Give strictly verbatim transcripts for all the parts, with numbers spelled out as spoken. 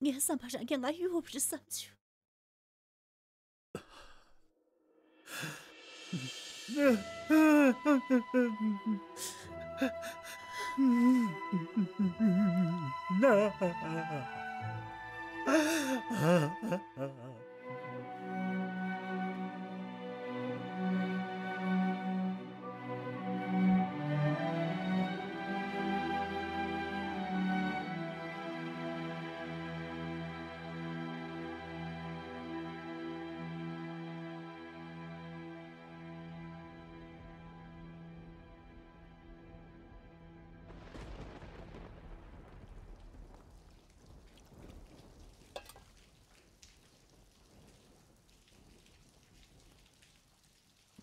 ངའི་བསམ་པར་རང་གིས་ང་གཡུག་པ་རེད་བསམ་བྱུང་།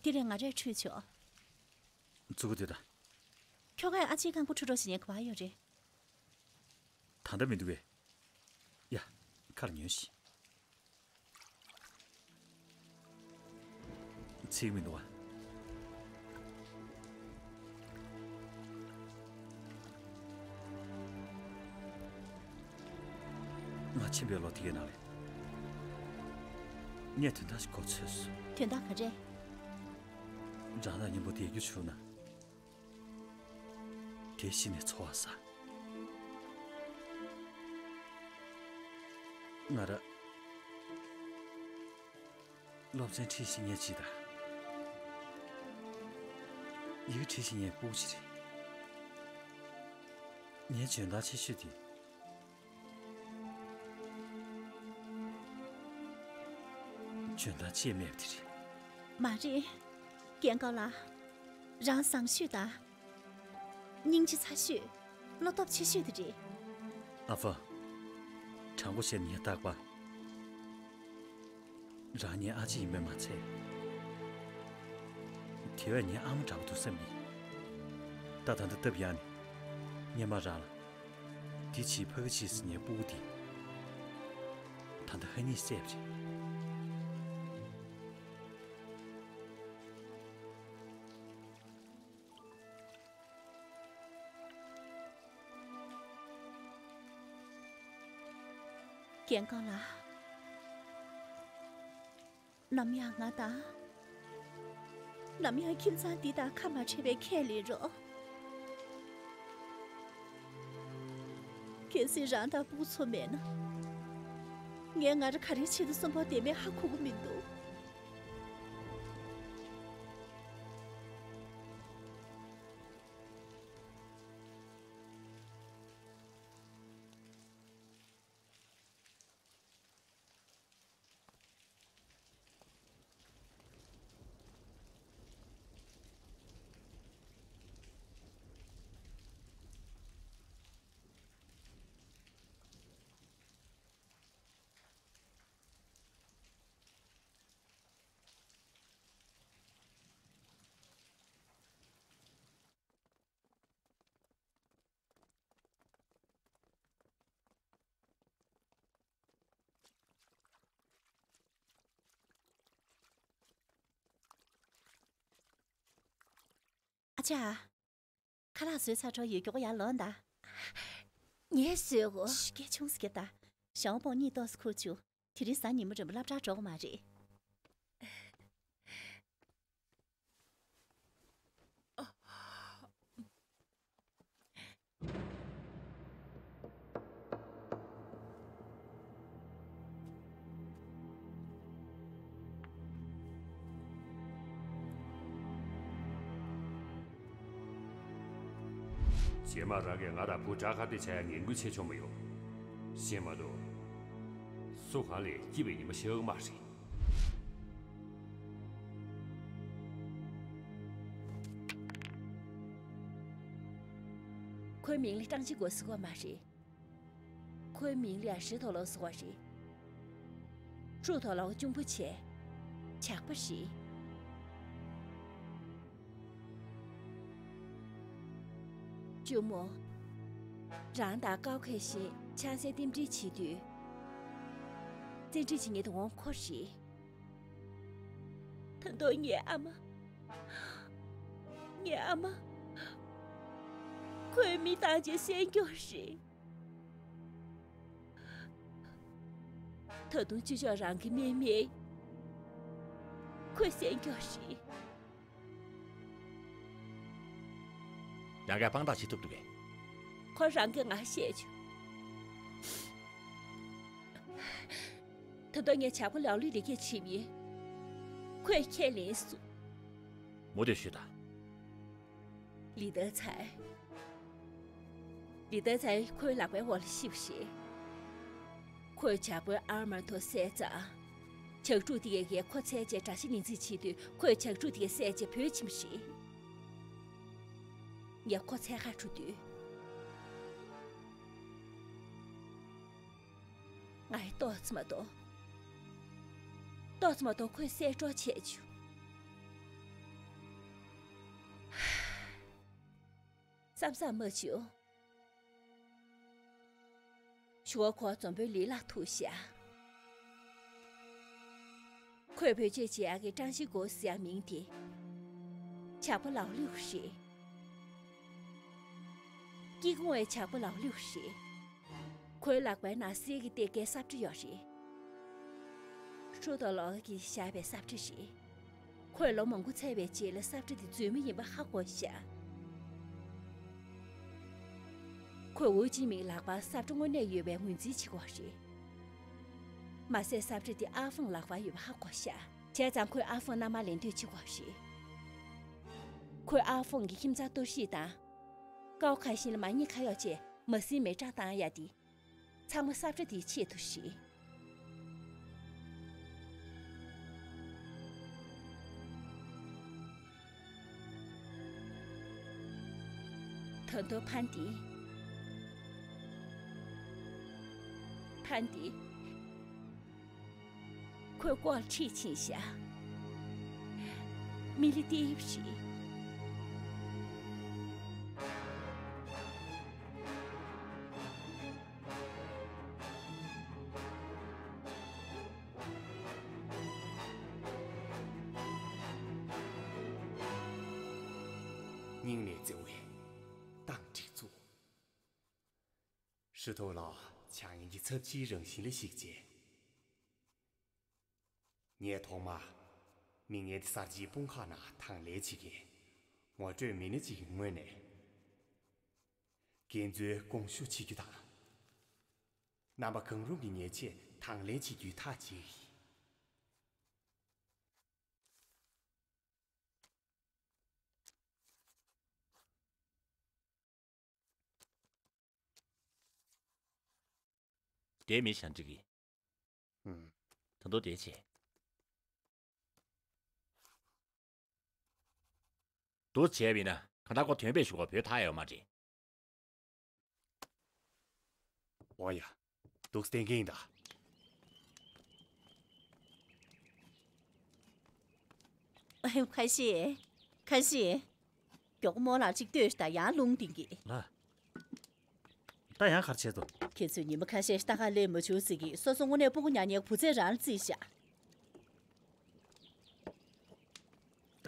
དེ་རིང་ང་རས་འཁྲུད་ཆོག། མཛུབ་གུ་དེ་དང་། ཁྱོ་གས་ཨ་ཅེའི་རྐང་པ་འཁྲུད་རོགས་བྱེད་ཉན་ག་པར་ཡོད་རེད། ད་ལྟ་མི་འདུག་གས། ཡ། ཁ་ལ་ཉོན་ཞིག། ཚིག་མི་འདུག་ཨ། ང་ཕྱིན་པའི་ལོ་དེ་གའི་ནང་ལ། ངས་དོན་དག་ཞིག་གོ་ཚོད་སོང་། དོན་དག་ག་རེ། རང་དང་མཉམ་པོ་བསྡད་རྒྱུ་བྱུང་ན། དེ་གཞི་ནས་འཚོ་བ་ཟ། ང་ར་སློབ་ཚན་ཁྲིད་ཤེས་མཁན་ཅིག་དང་། ཡི་གེ་བྲིས་ཤེས་མཁན་སྤུ་གུ་ཅིག་རེད། ངའི་འཇོན་ཐང་ཆེ་ཤོས་དེ། འཇོན་ཐང་ཅིག་མེད་པ་དེ་རེད། མ་རེད། རྒན་གོག་ལགས། རང་བཟང་ཤོས་དང་། སྙིང་རྗེ་ཚ་ཤོས། བློ་སྟོབས་ཆེ་ཤོས་དེ་རེད། ཨ་ཕ། དྲང་པོ་བཤད་ན་ངས་རྟག་པར། རང་ཉིད་ཨ་ཅེ་ཡིན་པས་མ་ཚད། དེ་བས་ངའི་ཨ་མ་འདྲ་པོ་འདུག་བསམ་གྱི། ད་ད་ལྟ་སྟབས་ཡག་ནས། སྔོན་མ་རང་ལ། འདི་བྱེད་ཕ་གི་བྱེད་ཟེར་ངའི་སྤུ་གུ་དེ། ད་ལྟ་ཧ་ཉིས་བསད་པ་རེད། རྒན་གོག་ལགས། ནམ་ཡང་ང་དང་། ནམ་ཡང་ཁྱིམ་ཚང་འདི་དང་ཁ་མ་བྲལ་བའི་ཁས་ལེན་རོགས། གལ་སྲིད་རང་དང་སྤུ་གུ་ཚོ་མེད་ན། ངས་ང་རང་ག་རེའི་ཆེད་དུ་གསོན་པོར་བསྡད་མིན་ཧ་གོ་གི་མི་འདུག། ཨ་ཅག་ཁ་ལག་བཟོས་ཚར་འགྲོ་ཡོད། མགྱོགས་པོ་ཡར་ལོངས་དང་། ངས་བཟོས་གོ། ཤི། སྐད་ཆུང་ཙམ་རྒྱབ་དང་། ཞའོ་པོ་གཉིད་ཏོག་ཙམ་ཁུག་བཅུག། དེ་རིང་གཟའ་ཉི་མ་རིན་པོ་སློབ་གྲྭར་འགྲོ་གི་མ་རེད། རྗེས་མ་རང་གིས་ང་དང་བུ་དགྲ་ཁ་གཏད་བྱ་ཡ་ངན་སྐུལ་བྱེད་ཆོག་མི་ཡོང་། ཤེས་མ་གཏོགས། སུ་གང་ལ་སྐྱིད་པའི་ཉི་མ་ཤར་གི་མ་རེད། ཁོའི་མིང་ལ་ཀྲང་ཅི་གོ་ཟེར་གོ་མ་རེད། ཁོའི་མིང་ལ་ཡང་ཧྲི་ཐོ་ལོ་ཟེར་བ་རེད། ཀྲུའུ་ཐོ་ལོ་གཅུང་པོ་བྱས། ཇག་པ་རེད། གཅུང་མོ། རང་དང་ཀའོ་ཁེ་ཤིན་ཆང་སའི་རྟེན་འབྲེལ་བྱེད་དུས། རྩེད་འགྲན་བྱེད་མཁན་དེ་འོང་ཁོ་རེད། ད་དུང་ངའི་ཨ་མ། ངའི་ཨ་མ། ཁོའི་མི་བཏང་བྱས་བསད་རྒྱུ་རེད། ད་དུང་ཅི་ལྕོགས་རང་གི་དམིགས་མེད། ཁོས་གསན་རྒྱུ་རེད། རང་གིས་དཔང་རྟགས་བྱེད་ཐུབ་འདུག་གས། ཁོ་རང་གིས་ང་བཤད་བྱུང་། ད་དུང་ངས་ཇག་པ་ལའོ་ལི་ལ་སྐད་ཆ་དྲིས་པ་ཡིན། ཁོས་ཁས་ལེན་སོང་། མུ་མཐུད་ཞུས་དང་། ལི་ཏཱ་ཚའེ། ལི་ཏཱ་ཚའེ་ཁོའི་ལག་པའི་འོག་ལ་ཤི་བ་རེད། ཁོས་ཇག་པའི་ཨར་མར་ཐོ་བསད་ཙང་། ཇག་ཕྲུག་དེ་གས་ཁོ་འཚོལ་ཆེད་དགྲ་ཤ་ལེན་རྩིས་བྱེད་དུས། ཁོས་ཇག་ཕྲུག་དེ་གས་བསད་རྗེས་བྲོས་ཕྱིན་པ་རེད། ངས་ཁོ་འཚོལ་ག་འགྲོ་དུས། ང་ཡིས་ཏོག་ཙམ་མ་གཏོགས། ཏོག་ཙམ་མ་གཏོགས་ཁོས་གསལ་སྒྲོག་བྱས་བྱུང་། བསམ་བསམ་མ་བྱུང་། ཞུ་བ་ཁོ་འཛོམས་པོའི་ལི་ལ་ཐུག་ཤག་ཁོས་བེད་སྤྱོད་བྱེད་ཡག་གི་ཀྲང་ཤིན་གོ་ཟེར་ཡག་མིང་དེ། ཇག་པ་ལའོ་ལིའུ་རེད། སྐྱེ་ཁུངས་བའི་ཇག་པ་ལའོ་ལིའུ་རེད། ཁོའི་ལག་པའི་ནང་གསེར་གྱི་ཏེ་ཀའི་སྲབ་ཁྲ་ཡོད་རེད། ཧྲུ་ཏོ་ལོ་གིས་བཞག་པའི་སྲབ་ཁྲ་རེད། ཁོས་ལོ་མང་པོ་འཚོལ་བའི་རྗེས་ལ་སྲབ་ཁྲ་དེ་རྫུན་མ་ཡིན་པ་ཧ་གོ་ཤག་ཁོས་ཝུའུ་ཅིན་མིང་ལག་པར་སྲབ་ཁྲ་དངོས་གནས་ཡོད་པའི་ངོས་འཛིན་བྱེད་ཀྱི་ཡོད་རེད། མ་ཟད་སྲབ་ཁྲ་དེ་ཨ་ཧྥང་ལག་པར་ཡོད་པ་ཧ་གོ་ཤག་བྱས་ཙང་ཁོས་ཨ་ཧྥང་མནའ་མར་ལེན་འདོད་བྱེད་ཀྱི་ཡོད་རེད། ཁོས་ཨ་ཧྥང་གི་ཁྱིམ་ཚང་གཏོར་བཤིག་དང་། ཀའོ་ཁ་ཤིན་ལ་མ་ཉེས་ཁ་གཡོགས་བྱས་མ་ཟིན་མེ་སྲེག་བཏང་ཡག་དེ། ཚང་མ་སྲབ་ཁྲ་དེའི་ཆེད་དུ་རེད། ད་དུང་ཕན་ཏི། ཕན་ཏི། ཁོའི་སྐོར་ཁྲིད་ཕྱིན་ཤག་མི་ལི་ཏིབ་རེད། སྙིང་ནས་བརྩེ་བའི་ཏང་སྒྲིག་འཛུགས། ཧྲི་ཐོ་ལགས་བྱ་ངན་གྱི་ཚབས་ཆེའི་རང་བཞིན་ལ་གཞིགས་རྗེས། ངས་ཐོག་མར་མི་ངན་དེ་གསར་བརྗེའི་དཔུང་ཁག་ནང་དང་ལེན་བྱེད་མཁན་ངོ་སྤྲོད་མི་སྣ་གཅིག་གི་ངོས་ནས། འགན་འཛོལ་དགོངས་ཞུ་བྱེད་རྒྱུ་དང་། རྣམ་པ་གང་རུང་གི་ཉེས་ཆད་དང་ལེན་བྱེད་རྒྱུའི་ཐག་བཅད་ཡིན། དེ་མི་ཞན་ཅིག་གིས། ཧུམ། ད་དུང་དེ་བྱས། འདུག་བྱས་པ་ཡིན་ན་གང་ལྟར་ཁོ་དོན་པའི་ཞུ་བ་བོས་ཐག་ཡོད་མ་རེད། འོ་ཡ། འདུག་སྟེ་འགན་ཡིན་ད། ཨ་ཧེ། ཁ་ཤས། ཁ་ཤས། མགྱོགས་པོ་རྨོ་ལགས་གཅིག་ལྟོས་ཤིག་དང་། ཡང་རླུང་ལྡིང་གི། ལགས། ད་ཡང་ག་རེ་བྱས་སོང་། ཁྱེད་ཚོས་ཉི་མ་ཁ་ཤས་ལྟ་ག་སླེབས་མ་བྱུང་ཟེར་གི། སོ་སོ་དངོས་གནས་སྤུ་གུ་ཉག་ཉག་བུ་ཚས་རང་ལ་བརྩིས་བཞག་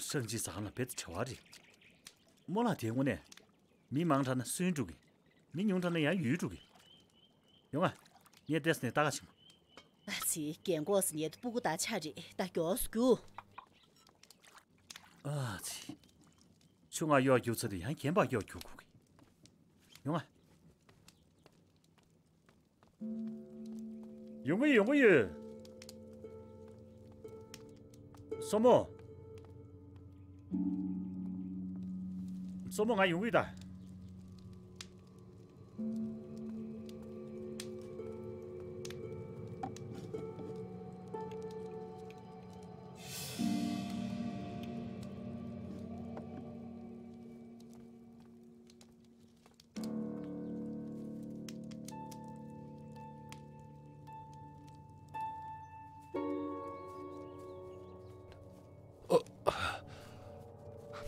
ཧྲང་ཅི་ཟང་ལ་རྦད་དེ་བྲེལ་བ་རེད། རྨོ་ལགས་དེ་དངོས་གནས་མི་མང་དྲགས་ན་སུན་འགྲོ་གི། མི་ཉུང་དྲགས་ན་ཡང་ཡུལ་འགྲོ་གི། ཡོང་ང་། ངས་ལྟས་ནས་ལྟ་ག་ཕྱིན། ཨ་ཙི། རྒན་གོག་ཟེར་ཉལ་དུ་སྤུ་གུ་དང་ཆ་རེད། ད་མགྱོགས་སུ་རྒྱུགས། ཨ་ཙི། ཆུ་ང་གཡོག་རྒྱུག་ཚར་དུས་ཡང་རྒན་པ་གཡོག་རྒྱུག་དགོས་གི། ཡོང་ང་། ཡོང་གི་ཡོད། ཡོང་གི་ཡོད། སྲུ་མོ། སྲུ་མོ། ང་ཡོང་གི་ཡོད་ད། ཨ།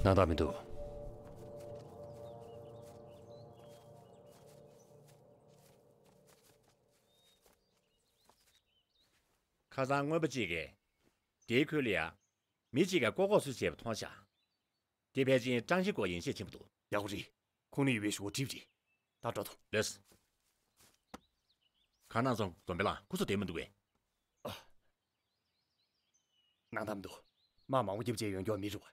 སྣང་དག་མི་འདུག་ཁ་སང་རྔོན་པ་གཅིག་གིས་དེའི་ཁུལ་ལ་ཡ་མི་གཅིག་གིས་ལྐོག་ལྐོག་སུ་བྱས་པ་མཐོང་ཤག་དེ་ཕལ་ཆེར་ཀྲང་ཤིན་གོ་ཡིན་ཤས་ཆེན་པོ་འདུག་ཡག་པོ་རེད། ཁོང་ནི་ཡུལ་པའི་ཞོ་གྲིབ་རེད། ད་འགྲོ་ཐུབ། ལེས། ག་ནང་སོང་། འཛོམས་པའི་ལགས། ཁུ་སུ་དེ་མི་འདུག་གས། སྣང་དག་མི་འདུག་དམག་མང་པོ་བརྒྱབ་རྗེས་ཡོང་རྒྱུ་མི་རེད་བ།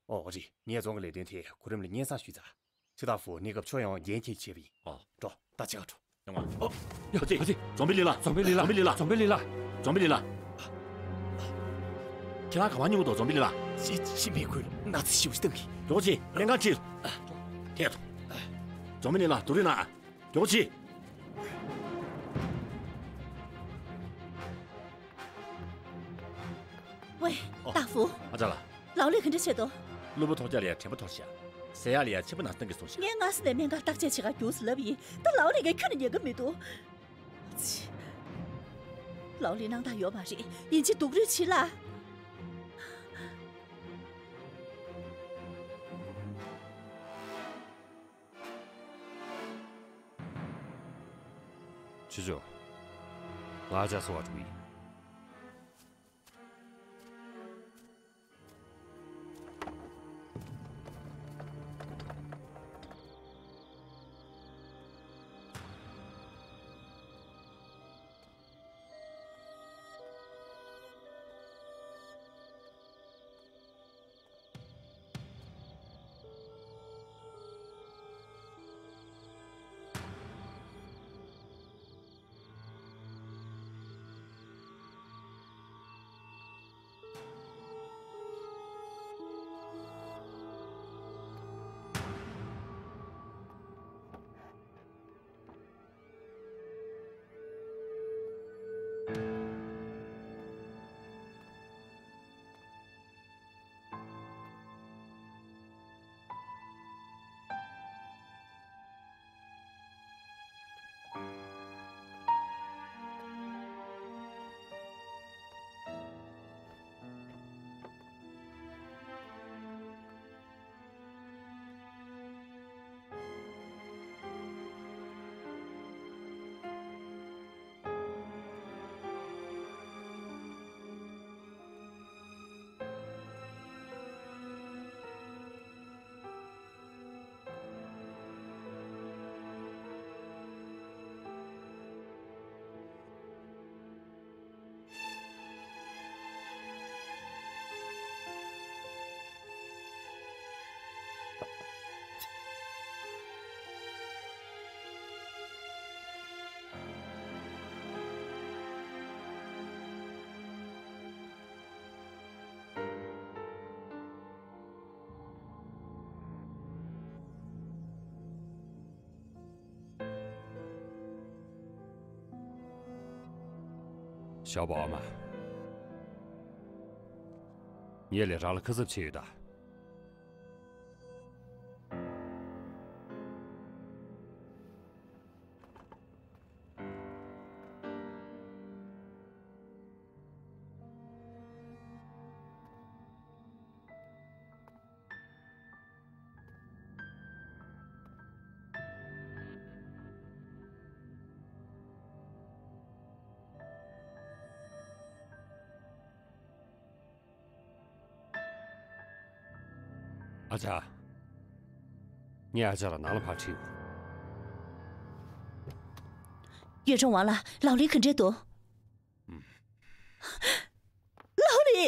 ཨོ་རེད། ངས་རྫོང་གི་ལས་དོན་དེ་གོ་རིམ་ལ་སྙན་སེང་ཞུས་ཚར། ཆུ་ཐག་ཧྥུ་གནས་སྐབས་ཆོས་ཡང་འགན་འཁྱེར་བྱས་པ་ཡིན། ཨོ། འགྲོ། ད་ཕྱི་ཁར་འགྲོ། ཡོང་བ། ཨོ། ཡ། ཨ་ཙི། ཨ་ཙི། འཛོམས་པའི་ལི་ལ། འཛོམས་པའི་ལི་ལ། འཛོམས་པའི་ལི་ལ། འཛོམས་པའི་ལི་ལ། འཛོམས་པའི་ལི་ལ། ཁྱེད་རང་ག་པར་སྙུང་གི་འདུག་འཛོམས་པའི་ལི་ལ། ཕྱི་ཕྱི་མི་ཁུལ་ན་ཚ་ཞེ་པོ་ཞིག་བཏང་གི། མགྱོགས་པོ་བྱེད། སྨན་ཁང་ཁྲིད། ཐད་དོ། འཛོམས་པའི་ལི་ལ་དུ་རུ་ན། མགྱོགས་པོ་བྱེད། ཝེ། ཨོ། ཏཱ་ཧྥུ། ཨ་ཅག་ལགས། ལའོ་ལི་ག་འདྲ་བྱས་འདུག་གློ་བུར་ཐོལ་རྒྱག་ལ་ཡ་དྲན་པ་འཐོར་ཤག་ཟས་ཡག་ལ་ཡ་མཆིན་པ་ནང་བཏང་གི་སོང་ཤག་ངས་སྔ་ས་ནས་སྨན་ཁང་བརྟག་དཔྱད་བྱེད་ག་རྒྱུགས་སུ་ལབ་ཡིན། ད་ལའོ་ལི་གིས་ཁྱོན་ནས་ཉན་གི་མི་འདུག་ཚི། ལའོ་ལི་སྣང་དག་ཡོད་མ་རེད། ཡིན་གཅིག་སྡུག་རུས་བྱེད་ལ། ཆུ་ཆུ། ང་ཅག་སོ་བ་འགྲོ་གི་ཡིན། ཞའོ་པོ་ཨ་མ། ངས་ལས་རང་ལ་ཁ་གསབ་བྱས་ཡོད་ད། ཨ་ཅག་ངས་ཨ་ཅག་ལ་ནང་ལ་ཕར་ཁྲིད། ཡོ་ཀྲོང་ཝང་ལགས། ལའོ་ལི་ག་འདྲས་འདུག་ལའོ་ལི།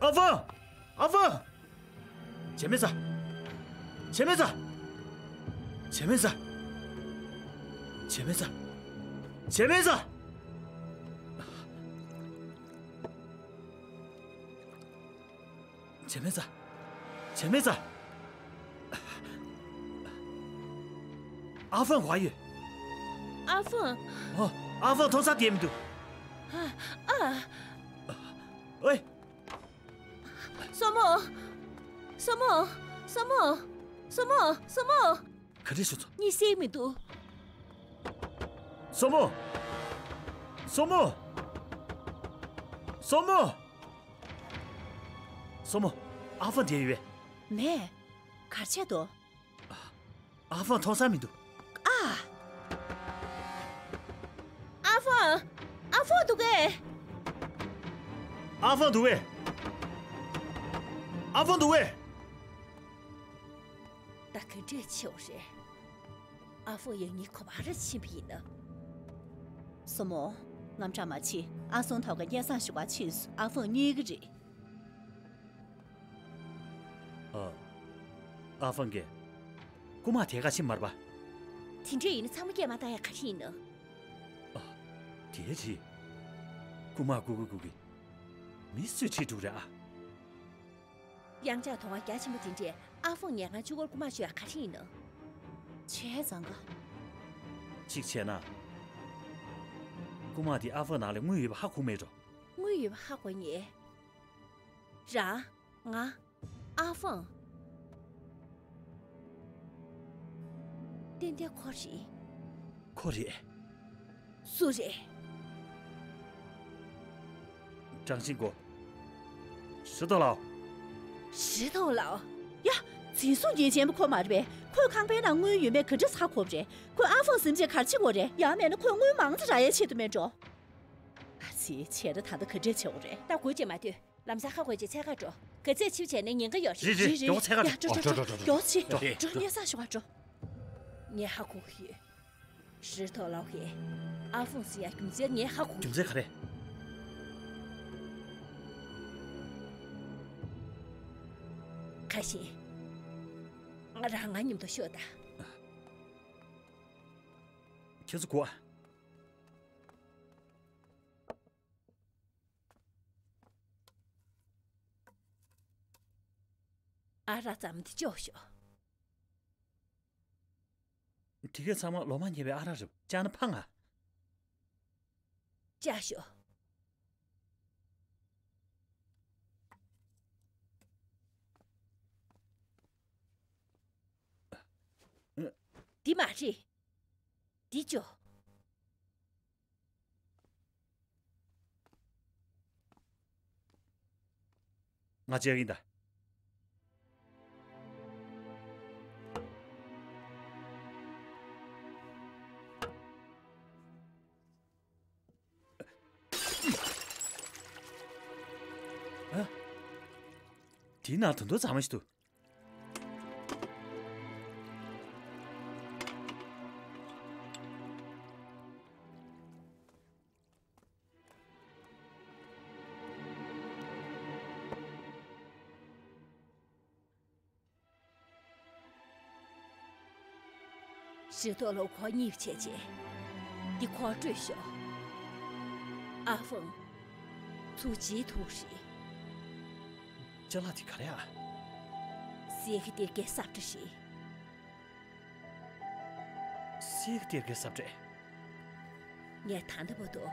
ཨ་ཧྥང་། ཨ་ཧྥང་། བྱས་མེད་ས། བྱས་མེད་ས། བྱས་མེད་ས། བྱས་མེད་ས། བྱས་མེད་ས། བྱས་མེད་ས། བྱས་མེད་ས། ཨ་ཧྥང་ག་པར་ཡོད། ཨ་ཧྥང་། ཨོ། ཨ་ཧྥང་མཐོང་ས་དེ་མི་འདུག་ཨ། ཨོའི། སྲུ་མོ། སྲུ་མོ། སྲུ་མོ། སྲུ་མོ། སྲུ་མོ། ག་རེ་བྱུང་སོང་། གཉིད་སད་མི་འདུག་སྲུ་མོ། སྲུ་མོ། སྲུ་མོ། སྲུ་མོ། ཨ་ཧྥང་དེ་ཡོད་པས། མེད། ག་རེ་བྱས་འདུག་ཨ་ཧྥང་མཐོང་ས་མི་འདུག་ཨ། ཨ་ཧྥང་། ཨ་ཧྥང་འདུག་གས། ཨ་ཧྥང་འདུག་གས། ཨ་ཧྥང་འདུག་གས། ད་ག་འདྲས་བྱེད་དགོས་རེད། ཨ་ཧྥང་ཡང་ངའི་ག་པར་ཕྱིན་པ་ཡིན་ན། སྲུ་མོ། དངངས་སྐྲག་མ་བྱེད། ཨ་སུང་ཐོག་གི་སྙན་སེང་ཞུ་བར་ཕྱིན་སོང་། ཨ་ཧྥང་རྙེད་ཀྱི་རེད། ཨ། ཨ་ཧྥང་གིས་རྐུ་མ་དེ་ག་ཕྱིན་མ་རེད་པ། དེ་འདྲས་ཡིན་ན་ཚང་མ་སྐད་མ་བཏང་ཡ་ག་རེ་ཡིན་ནམ། ཨ། དེ་རེད། རྐུ་མ་རྐུ་གི་རྐུ་གི། མི་གསོད་ཁྲིད་འགྲོ་རེད་ཨ། གཡང་ཆགས་དོ་སྣང་རྒྱ་ཆེན་པོ་དེ་འདྲས་ཨ་ཧྥང་ཉལ་ཁང་གཅིག་པོར་རྐུ་མ་བྱེད་ཡ་ག་རེ་ཡིན་ནམ། བྱས་ཙང་ག་གཅིག་བྱས་ན། རྐུ་མ་དེ་ཨ་ཧྥང་ནང་ལ་དངུལ་ཡོད་པ་ཧ་གོ་མེད་འགྲོ། དངུལ་ཡོད་པ་ཧ་གོ་ཉེ། རང་། ང་། ཨ་ཧྥང་། ཏན་ཏན་ཁོ་རེད། ཁོ་རེད། སུ་རེད། ཀྲང་ཤིན་ཀོ། ཧྲི་ཏོ་ལའོ། ཧྲི་ཏོ་ལའོ། ཡ། འཛིན་བཟུང་བྱེད་མཁན་པོ་ཁོ་མ་རེད་པས། ཁོས་ཁང་པའི་ནང་དངུལ་ཡོད་མེད་ག་འདྲས་ཧ་གོ་བ་རེད། ཁོས་ཨ་ཧྥང་ཟིན་བྱས་ག་རེ་བྱེད་དགོས་རེད། ཡང་མིན་ན་ཁོས་དངུལ་མང་ཙམ་རག་ཡའི་ཆེད་དུ་མིན་འགྲོ། ཨ་ཙི། བྱས་ན་ད་ལྟ་ག་འདྲས་བྱེད་དགོས་རེད། ད་སྒུག་བྱས་མ་སྡོད། ལམ་སང་ཧ་གོ་བྱས་འཚོལ་གར་འགྲོ། ག་ཚོད་ཕྱིན་བྱས་ནས་ཉེན་ཁ་ཡོད་རེད། རེད་རེད། རེད་རེད། མགྱོགས་འཚོལ་གར་ཡ། འགྲོ་འགྲོ་འགྲོ། འགྲོ། མགྱོགས་ཕྱིན། འགྲོ། འགྲོ། འགྲོ། སྙན་སེང་ཞུ་གར་འགྲོ། ངས་ཧ་གོ་གི་ཡོད། ཧྲི་ཏོ་ལའོ་གིས་ཨ་ཧྥང་ཟིན་ཡ་རྒྱུ་མཚན་ངས་ཧ་གོ་གི་ཡོད། རྒྱུ་མཚན་ག་རེ། ཁ་ཤས། ང་རང་ང་མཉམ་དུ་ཤོག་དང་། ཁྱེད་ཚོ་གོ། ཨ་རག་ཙམ་དེ་ཅོག་ཤོག་དེ་གས་ཚང་མ་ལོ་མ་ཉེས་པའི་ཨ་རག་རེད། བཅག་ན་ཕངས་ང་། བཅག་ཤོག་འདི་མ་རེད། འདི་ཅོག་ང་བཅག་གིན་ད། ཨ། དེའི་ནང་ད་དུང་གཙང་མ་ཞིག་འདུག་ཧྲི་ཏོ་ལའོ་ཁོ་གཉིད་བྱས་རྗེས། འདི་ཁོ་སྤྲོད་ཤོག་ཨ་ཧྥང་། ཚུར་བྱེད་ཐུབ་རེད། ཅ་ལག་དེ་ག་རེ་ཨ། གསེར་གྱི་སྟེར་གའི་ས་བཀྲ་རེད། གསེར་གྱི་སྟེར་གའི་ས་བཀྲ། ངས་ད་ལྟ་བར་དུ་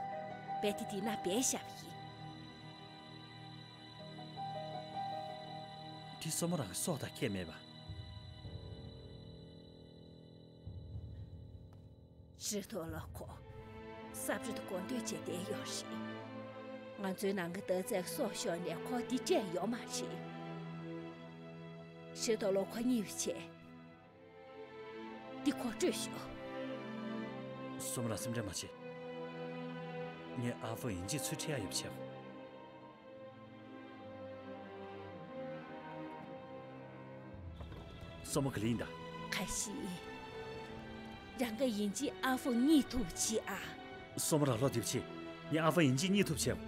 རྦད་དེ་འདི་ན་སྦས་བཞག་པ་ཡིན། འདི་སྲུ་མོ་རང་གི་སྲོག་དང་ཁྱད་མེད་པ། ཧྲི་ཏོ་ལའོ་ཁོ། ས་བཀྲ་དེ་དགོས་འདོད་བྱས་བསྡད་ཡོད་རེད། ང་ཚོའི་ནང་གི་ད་ཚའི་སྲོག་ཤོར་ནས་ཁོ་འདི་སྤྲད་ཡོད་མ་རེད། ཧྲི་ཏོ་ལའོ་ཁོ་གཉིད་བྱས། འདི་ཁོ་སྤྲོད་ཤོག་སྲུ་མོ་ལ་སེམས་ཁྲལ་མ་བྱེད། ངས་ཨ་ཧྥང་ཡིན་གཅིག་ཚུར་ཁྲིད་ཡ་ཡོད་པ་བྱེད། སྲུ་མོ་ག་ལེ་ཡིན་ད། ཁ་ཤས། རང་ག་ཡིན་གཅིག་ཨ་ཧྥང་རྙེད་ཐུབ་བྱེད་ཨ། སྲུ་མོ་རང་བློ་བདེ་པོ་བྱེད། ངས་ཨ་ཧྥང་ཡིན་གཅིག་རྙེད་ཐུབ་བྱེད།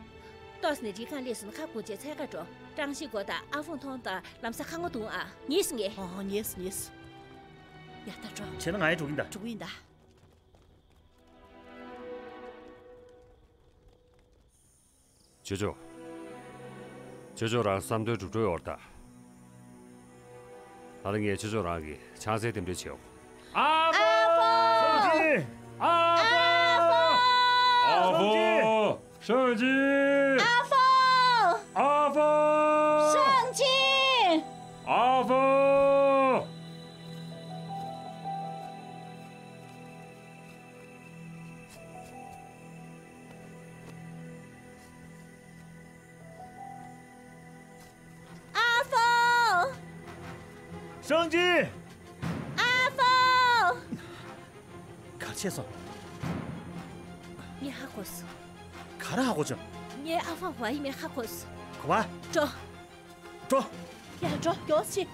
ཏོག་ཙམ་ནས་རི་སྒང་སླེབས་སོང་། ཁ་སྒུག་བྱས་འཚོལ་ག་འགྲོ། ཀྲང་ཤིས་སྒོ་དང་ཨ་ཧྥང་ཐོང་དང་ལམ་སང་ཁ་ངོ་བརྡུང་ཨ། ཉེས་སུ་ངེས། ཨོ་ཉེས་སུ་ཉེས་སུ། ཡ་ད་འགྲོ། བྱས་ན་ང་ཡང་འགྲོ་གིན་ད། འགྲོ་གིན་ད། ཅོ་ཅོ། ཅོ་ཅོ་རང་བསམ་དོན་འགྲུབ་འགྲོ་ཡོད་ད། ད་ལྟ་ངས་ཅོ་ཅོ་རང་གི་ཆང་སའི་རྟེན་འབྲེལ་བྱེད་འོ། ཨ་ཕོ། ཨ་ཕོ། ཨ་ཕོ། ཨ་ཕོ། ཧྲང་ཅིན། ཨ་ཕོ། ཨ་ཕོ། ཧྲང་ཅིན། ཨ་ཕོ། ཨ་ཕོ། ཧྲང་ཅིན། ཨ་ཕོ། ག་རེ་བྱས་སོང་། ངས་ཧ་གོ་སོང་། ག་རེ་ཧ་གོ་བྱུང་། ངས་ཨ་ཕོ་ག་པར་ཡིན་མིན་ཧ་གོ་སོང་། ག་པར། འགྲོ། འགྲོ། ཡ་འགྲོ། མགྱོགས་ཤིག།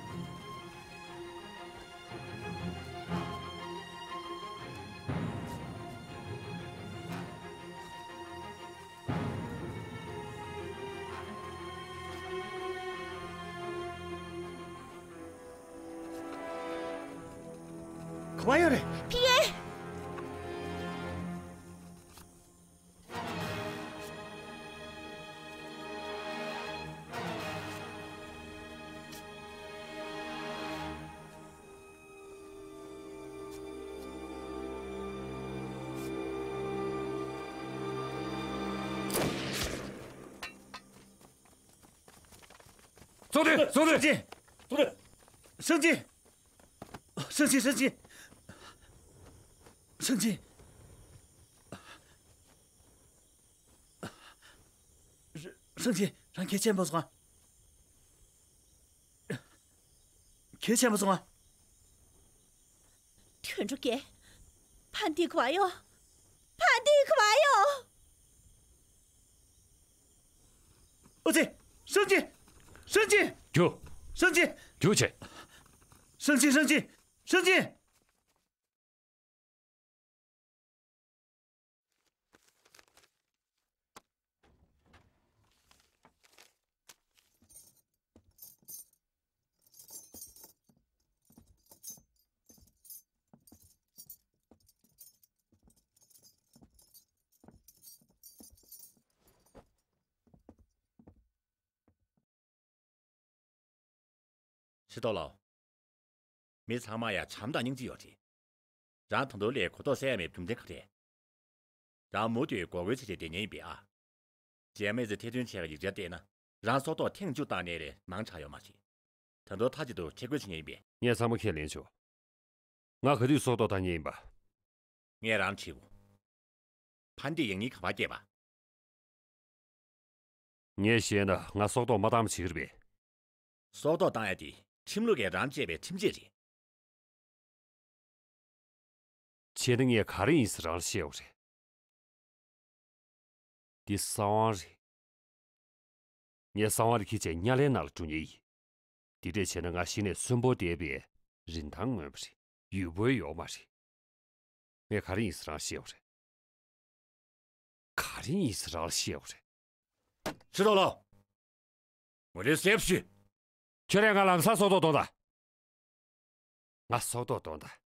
ག་པར་ཡོད་རེད། ཕི་ཡེ། ཚོགས་སྡེ། ཚོགས་སྡེ། ཚོགས་སྡེ། ཧྲང་ཅིན། ཧྲང་ཅིན། ཧྲང་ཅིན། ཧྲང་ཅིན། ཧྲང་ཅིན། རང་གལ་ཆེན་པོ་སོང་ང་། གལ་ཆེན་པོ་སོང་ང་། ཐོན་འགྲོ་གས། ཕན་ཏི་ག་པར་ཡོད། ཕན་ཏི་ག་པར་ཡོད། ཨོ་ཙི། ཧྲང་ཅིན། ཧྲང་ཅིན། རྒྱུགས། ཧྲང་ཅིན། རྒྱུགས་བྱེད། ཧྲང་ཅིན། ཧྲང་ཅིན། ཧྲང་ཅིན། ཕྱི་ཐོག་ལོ། མི་ཚང་མ་ཡ་བྱམས་དང་སྙིང་རྗེ་ཡོད་རེད། རང་ད་དུང་ལས་གོ་རྟོགས་སད་ཡ་མེད་རྒྱུ་མཚན་ག་རེ། རང་མུ་མཐུད་མགོ་སྐོར་བྱེད་བྱེད་བསྡད་མཁན་ཡིན་པས་ཨ། རྗེས་མའི་ཚེ་ཐེར་འདོན་བྱས་པའི་ཡིག་ཆ་བལྟས་ན་རང་སྲོག་ཐོག་ཐེངས་བཅུ་བཏང་ནས་རེད་མང་ཆགས་ཡོད་མ་རེད། ད་དུང་མཐའ་གཅིག་ཏུ་ཆེད་བསྐོས་བྱེད་མཁན་ཡིན་པས། ངས་ཚང་མ་ཁས་ལེན་ཆོག་ང་ག་དུས་སྲོག་ཐོག་བཏང་མཁན་ཡིན་པ། ངས་རང་བྱེད་དགོས། ཕན་ཏི་ཡང་སྙིང་ག་པར་སྐྱེས་པ། ངས་བཤད་ན་ང་སྲོག་ཐོག་མ་བཏང་བ་བྱེད་ཀྱི་རེད་པས། སྲོག་ཐོག་བཏང་ཡ་དེ་ཁྲིམས་ལུགས་ཀྱིས་རང་གཅེས་པའི་ཁྲིམས་ཆད་རེད། བྱས་ན་ངས་ག་རེ་ཡིན་ཟེར་རང་ལ་བཤད་དགོས་རེད། འདི་གསང་བ་རེད། ངས་གསང་བ་རེ་འཁྱེར་བྱས་དམྱལ་བའི་ནང་ལ་འགྲོ་མཁན་ཡིན། འདི་འདྲས་བྱས་ན་ང་གཞི་ནས་གསོན་པོ་བསྡད་པའི་རིན་ཐང་མངོན་པ་རེད། ཡུལ་པོ་ཡོད་མ་རེད། ངས་ག་རེ་ཡིན་ཟེར་རང་ལ་བཤད་དགོས་རེད། ག་རེ་ཡིན་ཟེར་རང་ལ་བཤད་དགོས་རེད། ཕྱི་ཐོག་ལོ། ངོ་དེ་གསལ་པོ་ཞུས། ཁྱོད་རས་ང་ལམ་སང་སྲོག་ཐོག་གཏོང་དང་། ང་སྲོག་ཐོག་གཏོང་དང་།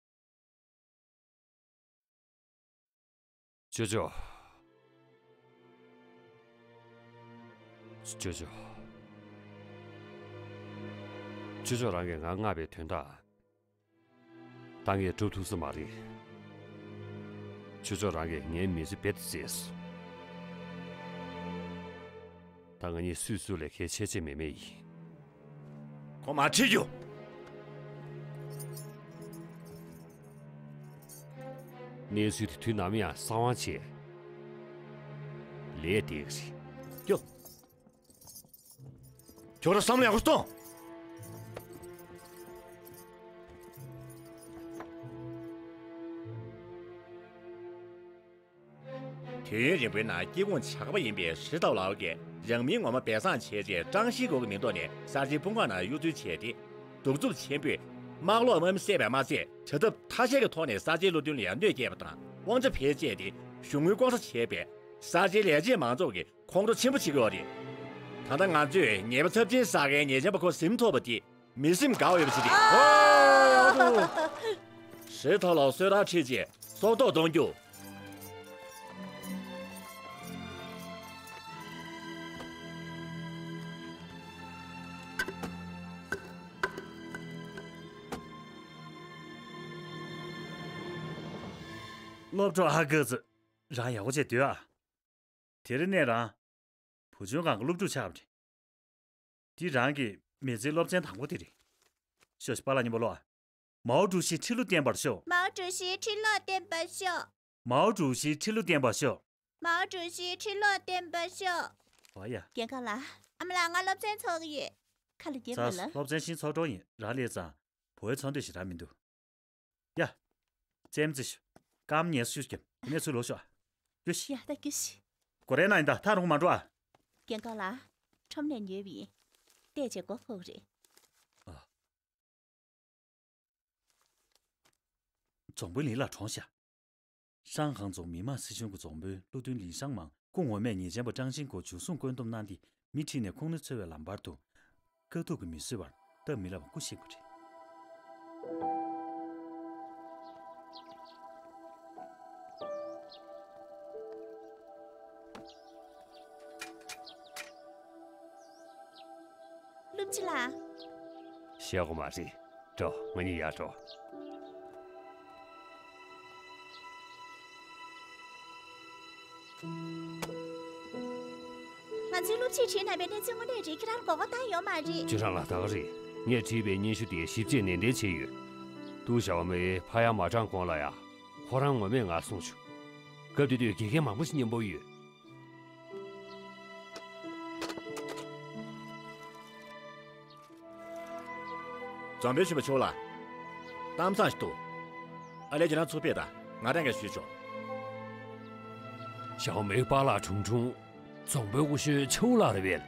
ཅོ་ཅོ། ཅོ་ཅོ། ཅོ་ཅོ་རང་གིས་ང་མངགས་པའི་དོན་དག་ད་ངས་སྒྲུབ་ཐུབ་ས་མ་རེད། ཅོ་ཅོ་རང་གིས་ངའི་མི་ཚེ་རྦད་དེ་བརྗེད་སོང་། ད་ང་གཉིས་སུས་སུ་ལས་གལ་ཆེ་ཆེ་མེད་མེད་ཡིན། ཁོང་མ་ཁྲིད་རྒྱུ། གནས་ཚུལ་དེ་དུས་ནམ་ཡང་གསང་བ་བྱས་ལས་བསྡད་ཀྱི་རེད། རྒྱུ། ཁྱོད་རང་བསམ་བློ་ཡག་པོ་གཏོང་། དུས་ཡུན་རིང་པོའི་ནང་སྐྱེ་ཁུངས་བྱ་དགའ་པ་ཡིན་པའི་ཧྲི་ཏའོ་ལའོ་གིས་རང་མིང་ངོ་མ་སྦས་གསང་བྱས་རྗེས་ཀྲང་ཤིས་སྒོ་གི་མིང་ཐོག་ནས་གསར་བརྗེའི་དཔུང་ཁག་ནང་གཡོ་ཟོལ་བྱས་ཏེ། གདུག་རྩུབ་ཆེན་པོས་དམག་ལོག་དམག་མི་བསད་པས་མ་ཚད། བྱ་ཐབས་ཐ་ཤལ་གྱི་ཐོག་ནས་གསར་བརྗེའི་བློ་མཐུན་ལ་ཡང་གནོད་སྐྱེལ་བ་དང་དབང་ཆ་བེད་སྤྱད་དེ་གཞུང་དངུལ་ལྐོག་ཟ་བྱས་པས། གསར་བརྗེའི་ལས་བྱེད་མང་ཚོགས་ཀྱིས་ཁོང་ཁྲོ་ཆེན་པོ་བྱེད་ཀྱི་ཡོད་རེད། ད་ལྟ་ང་ཚོས་ཉེས་པ་ཚབས་ཆེན་བསགས་མཁན་ཉེས་ཅན་པ་ཁོ་ཟིན་ཐུབ་པ་དེ་མི་སེམས་དགའ་བ་ཡོད་པ་ཞིག་རེད། ཨོ། གཞི་ཐོག་ལ་གསོད་རར་ཁྲིད་རྗེས་སྲོག་ཐོག་གཏོང་རྒྱུ། སློབ་གྲོགས་ཧ་གི་ཙི། རང་ཡག་པོ་བྱས་སྡོད་ཨ། དེ་རིང་ནས་རང་། བུ་ཆུང་སྒང་གི་སློབ་ཕྲུག་ཆགས་པ་རེད། འདི་རང་གི་མི་ཚེའི་སློབ་ཚན་དང་པོ་དེ་རེད། ཤོག་ཤོག་པཱ་ལགས་མཉམ་པོ་ཀློག་ཨ། མའོ་ཀྲུའུ་ཞིའི་ཁྲི་ལོ་བརྟན་པར་ཤོག་མའོ་ཀྲུའུ་ཞིའི་ཁྲི་ལོ་བརྟན་པར་ཤོག་མའོ་ཀྲུའུ་ཞིའི་ཁྲི་ལོ་བརྟན་པར་ཤོག་མའོ་ཀྲུའུ་ཞིའི་ཁྲི་ལོ་བརྟན་པར་ཤོག་ཨོ་ཡ། རྒན་ཁ་ལགས། ཨ་མ་ལགས་ང་སློབ་ཚན་ཚོགས་ཀྱི་ཡོད། ཁ་ལ་རྒྱབ་ཙ། མེད་ལ། སློབ་ཚན་ཤིང་ཚོགས་གྲོགས་ཡིན་རང་སླེབས་ཙང་། བུ་བའི་ཚོགས་འདུ་ཞིག་རག་མི་འདུག་ཡ། རྩེད་མོ་རྩེ་ཤོག་སྐར་མ་ཉལ་ཤུགས་རྒྱབ་དེ་ནས་ཚུར་ལོག་ཤོག་རྒྱུགས་ཤིག་ཡ་ད་རྒྱུགས་ཤིག་སྒོ་རའི་ནང་ཡིན་ད་ཐག་རིང་པོ་མ་འགྲོ་ཨ། རྒན་ཁ་ལགས། ཁྲོམ་ནས་ཉོས་པ་ཡིན། བལྟས་བྱས་མགོ་འཁོར་གི་རེད། ཨ། རྫོང་དཔོན་ལི་ལགས་གྲོངས་ཤག་ཧྲང་ཧང་རྫོང་མི་དམངས་སྲིད་གཞུང་གི་རྫོང་དཔོན་བློ་མཐུན་ལི་ཧྲང་མང་སྐུ་ངོ་མས་ཉེས་ཅན་པ་ཀྲང་ཤིན་ཀོ་འཇུ་བཟུང་བཀོད་འདོམས་གནང་སྟེ་མི་ཁྲིད་ནས་ཁོང་ནི་འཚོལ་བའི་ལམ་བར་དུ། དཀའ་སྡུག་གིས་མི་བཟོད་པར་སྟབས་མི་ལེགས་པར་སྐུ་གཤེགས་པ་རེད། བློན་ཆེན་ལགས། ཤེས་གོ་མ་རེད། འགྲོ། ང་གཉིས་ཡར་འགྲོ། ང་ཚོའི་སློབ་སྤྱིས་བྲིས་གནང་བའི་གནས་ཚུལ་དངོས་གནས་རེད། ཁྱེད་རང་མགོ་སྐོར་བཏང་ཡོད་མ་རེད། ཅི་རང་ལ་ད་ག་རེད། ངས་བྲིས་པའི་སྙན་ཞུ་དེ་ཞིབ་དཔྱད་ནན་ཏན་བྱས་ཡོད། ཏུའུ་ཞའོ་མེ་ཕ་ཡ་མ་གྲངས་གོང་ལ་ཡ། ཁོ་རང་ངོ་མས་ང་གསུངས་བྱུང་། སྐབས་དེ་དུས་དགེ་རྒན་མང་པོ་ཞིག་མཉམ་པོ་ཡོད། རྫོང་དཔོན་གཞོན་པ་ཆོས་ལགས། གཏམ་བཟང་ཞིག་འདུག་ཨ་ལས་ཁྱེད་རང་ཚུར་ཕེབས་དང་། ང་རང་གིས་ཞུས་ཆོག་ཞའོ་མེའི་པཱ་ལགས་ཁྲུང་ཁྲུང་། རྫོང་དཔོན་སྐུ་གཞོན་ཆའུ་ལགས་རེད་པས།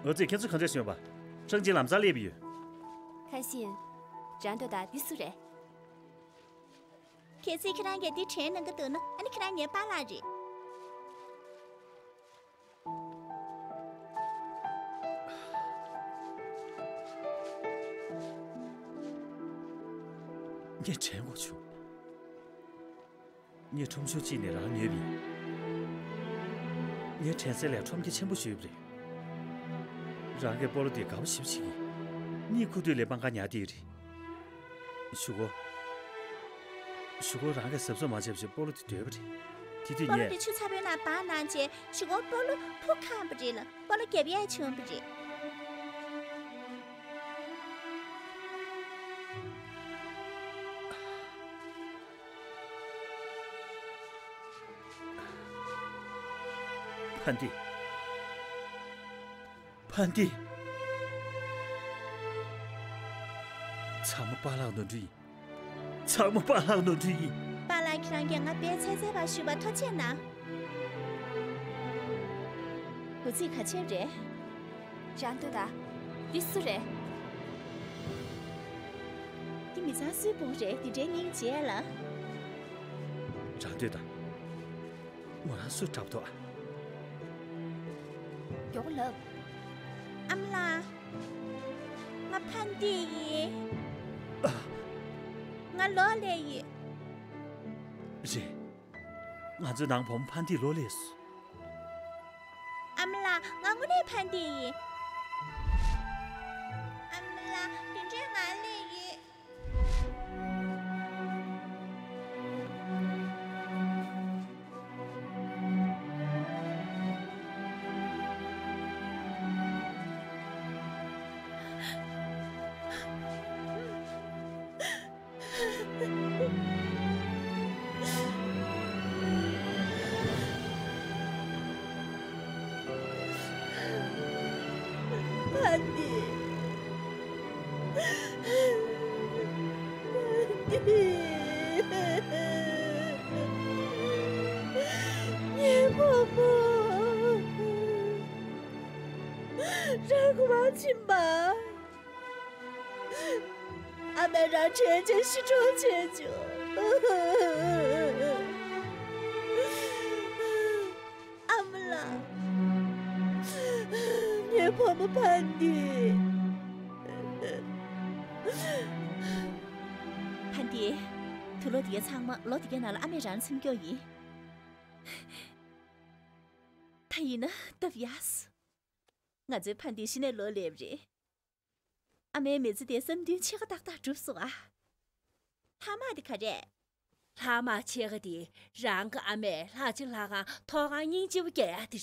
ཨོ་ཙི། ཁྱེད་ཚོ་ག་འདྲས་ཡོད་པ། ཧྲང་ཅིན་ལམ་སང་སླེབས་ཡོད། ཁ་ཤིན། ཅང་ཏོ་ད་འདི་སུ་རེད། གལ་སྲིད་ཁྱེད་རང་གིས་འདི་དྲན་གནང་གི་འདུག་ན། ཨ་ནི་ཁྱེད་རང་ངའི་པཱ་ལགས་རེད། ངས་དྲན་དགོས་བྱུང་། ངས་ཁྲོམ་གཞུང་གཅིག་ནས་རང་ཉོས་པ་ཡིན། ངའི་དྲན་གསལ་ལས་ཁྲོམ་རྒྱ་ཆེན་པོ་ཞིག་ཡོད་པ་རེད། རང་གིས་སྤོ་ལོ་དེ་དགའ་པོ་ཞེ་པོ་བྱེད་ཀྱི། གཉིད་ཁུག་དུས་ལ་སྤང་ཁ་ཉལ་བསྡད་ཀྱི་རེད། གཞུག་གུ། གཞུག་གུ་རང་གིས་གཟབ་གཟབ་མ་བྱས་པ་བྱས་སྤོ་ལོ་དེ་བརྡོལ་བ་རེད། དེ་དུས་སྤོ་ལོ་ངས། དེ་ཆུ་ཚ་པོའི་ནང་སྦངས་གནང་རྗེས་གཞུག་གུ་སྤོ་ལོ་ཕུ་འཁང་བ་རེད་ལ། སྤོ་ལོ་རྒྱབ་ཡས་བྱུང་བ་རེད། ཕན་བདེ། ཕན་བདེ། ཚང་མ་པཱ་ལགས་ནོར་འཁྲུལ་ཡིན། ཚང་མ་པཱ་ལགས་ནོར་འཁྲུལ་ཡིན། པཱ་ལགས་ཁྱེད་རང་གིས་ང་དཔེ་ཚད་ཚད་པར་ཞུས་པར་ཐུགས་རྗེ་གནང་། འུ་ཚོས་ག་བྱེད་རེད། ཅང་ཏོ་ད། འདི་སུ་རེད། འདི་མི་ཚང་སུའི་དཔུང་རེད། འདི་འདྲའི་སྙིང་རྗེ་ལ། ཅང་ཏོ་ད། ང་རང་སུ་འཁྲབ་ཐུབ་ཨ། མགྱོགས་པོ་ལབ། ཨ་མ་ལགས། ང་ཕན་བདེ་ཡིན། ཨ། ང་ལོག་སླེབས་ཡིན། རེད། ང་ཚོའི་ནང་བུ་མོ་ཕན་བདེ་ལོག་སླེབས་སོང་། ཨ་མ་ལགས། ང་དངོས་གནས་ཕན་བདེ་ཡིན། ཨ་མ་ལགས། དེ་འདྲའི་ང་སླེབས་ཡིན། ཕན་བདེ། ཕན་བདེ། ངའི་བུ་མོ། རང་གོ་མ་ཕྱིན་པ། ལ་རང་དྲན་བྱས་ཤི་གྲོངས་བྱས་བྱུང་། ཨ་མ་ལགས། ངའི་བུ་མོ་ཕན་བདེ། ཕན་བདེ། དུག་ལོག་དེ་གའི་ཚང་མ་ལོ་དེ་གའི་ནང་ལ་ཨ་མས་རང་འཚེམ་རྒྱུ་ཡིན། ད་ཡིན་ན་སྟབས་ཡག་སོང་། ང་ཚོའི་ཕན་བདེ་གཞི་ནས་ལོ་སླེབས་རེད། ཨ་མའི་མི་ཚེ་དེ་བསམ་འདུན་ཆེ་ཁ་ཏག་ཏག་གྲུབ་སོང་ཨ། ལྷག་མ་དེ་ག་རེད། ལྷག་མ་ཆེ་ཁ་དེ་རང་གི་ཨ་མས་ལྷག་ཆེ་ལྷག་གང་ཐོག་ཁང་སྙིང་རྗེ་པོ་རྒྱག་ཡག་དེ་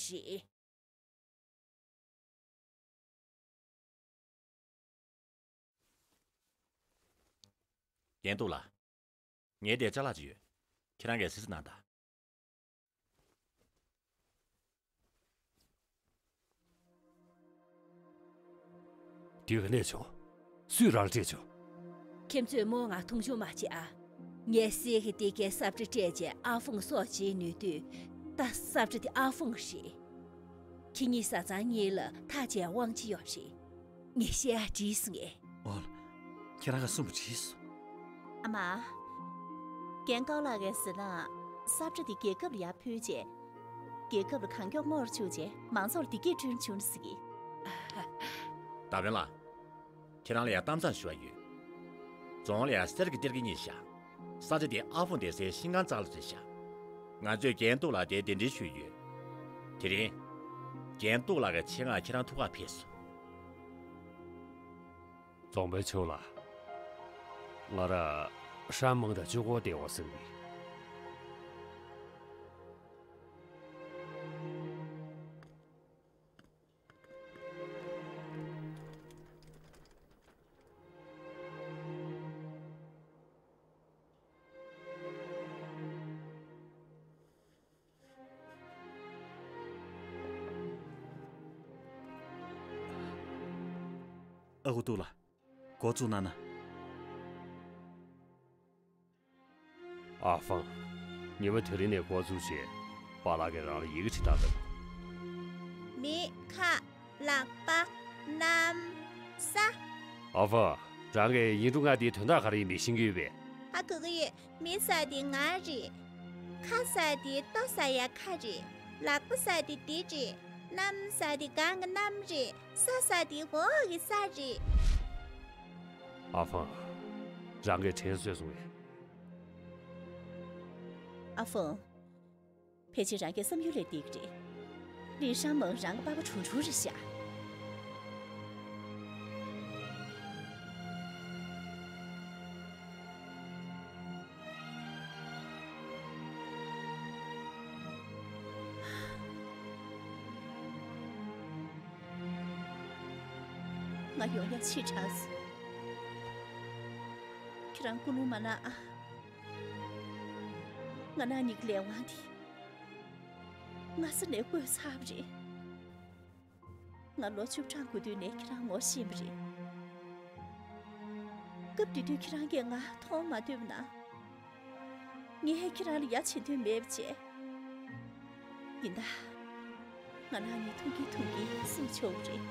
རེད། རྒན་ཏུའུ་ལགས། ངའི་དེ་ཅ་ལག་ཅིག་ཡོད། ཁྱེད་རང་གིས་སིལ་གནང་དང་། དེ་ག་ནས་བྱུང་། སུས་རང་སྤྲད་བྱུང་། ཁྱེད་ཚོས་མོ་ང་མཐོང་ཆུང་མ་བྱེད་ཨ། ངས་སྲས་ཀྱི་དེ་གའི་ས་བཀྲ་སྤྲད་རྗེས་ཨ་ཧྥང་སྲོག་བཅད་ནུས་དུས། ད་ས་བཀྲ་དེ་ཨ་ཧྥང་རེད། ཁྱེད་གཉིས་བཟའ་ཚང་གཉིས་ལ་ཐག་བཅད་དབང་ཆ་ཡོད་རེད། ངས་བཤད་ཡ་བྲིས་སོང་ངས། ཨོ་ལ། ཁྱེད་རང་ག་གསུངས་པ་བྲིས་སོང་། ཨ་མ། རྒན་ཀའོ་ལགས་ཀྱིས་ཟེར་ན། ས་བཀྲ་འདི་རྒྱལ་ཁབ་ལ་ཡར་ཕུལ་རྗེས། རྒྱལ་ཁབ་ལ་གང་མགྱོགས་རྨོ་རུ་བཅུག་རྗེས་མང་ཚོགས་ལ་བདེ་སྐྱིད་བསྐྲུན་བྱུང་ཟེར་གི། ད་བན་ལགས། ཁྱེད་རང་ལ་ཡང་གཏམ་བཟང་ཞུ་བ་ཡོད། རྫོང་ལ་ཡང་གསེར་གྱི་གཏེར་ཁ་རྙེད་ཤག་ས་ཆ་དེ་ཨ་ཧྥུང་སྡོད་སའི་ཤིང་ཁང་ཙག་ལ་རེད་ཤག་ང་ཚོས་རྒན་ཏུའུ་ལགས་དེར་གདན་འདྲེན་ཞུས་ཡོད། དེ་རིང་། རྒན་ཏུའུ་ལགས་ཀྱི་ཆེད་མངགས་ཁྱེད་རང་ཐུག་གར་ཕེབས་སོང་། རྫོང་དཔོན་ཆོས་ལགས། ང་ར་ཧྲན་མང་དང་ཅུའུ་ཀོ་སྡེ་བ་ཟིན་ནི། ཨ་ཁུ་ཏུའུ་ལགས། འགོ་བཙུགས་གནང་ན། ཨ་ཧྥང་། ཉི་མ་དེ་རིང་ནས་འགོ་བཙུགས་བྱས། པཱ་ལགས་ཀྱིས་རང་ལ་ཡི་གེ་ཅིག་བཏང་དང་། མིག་ཁ། ལག་པ། གནམ། ས། ཨ་ཧྥང་། རང་གིས་ཡིག་འབྲུ་ལྔ་དེའི་དོན་དག་ག་རེ་ཡིན་མིན་ཤེས་ཀྱི་ཡོད་པས། ཧ་གོ་གི་ཡོད། མི་ཟེར་དེ་ང་རེད། ཁ་ཟེར་དེ་ལྟོ་ཟ་ཡ་ཁ་རེད། ལག་པ་ཟེར་དེ་འདི་རེད། གནམ་ཟེར་དེ་སྒང་གི་གནམ་རེད། ས་ཟེར་དེ་འོག་གི་ས་རེད། ཨ་ཧྥང་། རང་གིས་དྲན་གསོས་སོང་ངས། ཨ་ཧྥང་། ཕལ་ཆེར་རང་གི་བསམ་ཡུལ་ལས་འདས་ཀྱི་རེད། ལི་ཧྲང་མང་རང་གི་པ་ཕ་ཁྲུང་ཁྲུང་རེད་ཤག་ང་ཡོང་ཡ་ཕྱི་དྲགས་སོང་། ཁྱེད་རང་སྐུ་རླུང་མ་ལངས་ཨ། ང་རང་གཉིས་ཀྱི་ལས་དབང་དེ་སྔ་ས་ནས་བཀོད་ཚར་བ་རེད། ང་ལོ་བཅུ་གྲངས་འགོ་དུས་ནས་ཁྱེད་རང་ངོ་ཤེས་པ་རེད། སྐབས་དེ་དུས་ཁྱེད་རང་གིས་ང་མཐོང་མ་ཐུབ་ན། ངས་ཁྱེད་རང་ལ་ཡ་བྱེད་འདོད་མེད་པ་བྱས། ཡིན་ད། ང་རང་གཉིས་ཐུག་གིན་ཐུག་གིན་སེམས་ཆུང་རེད།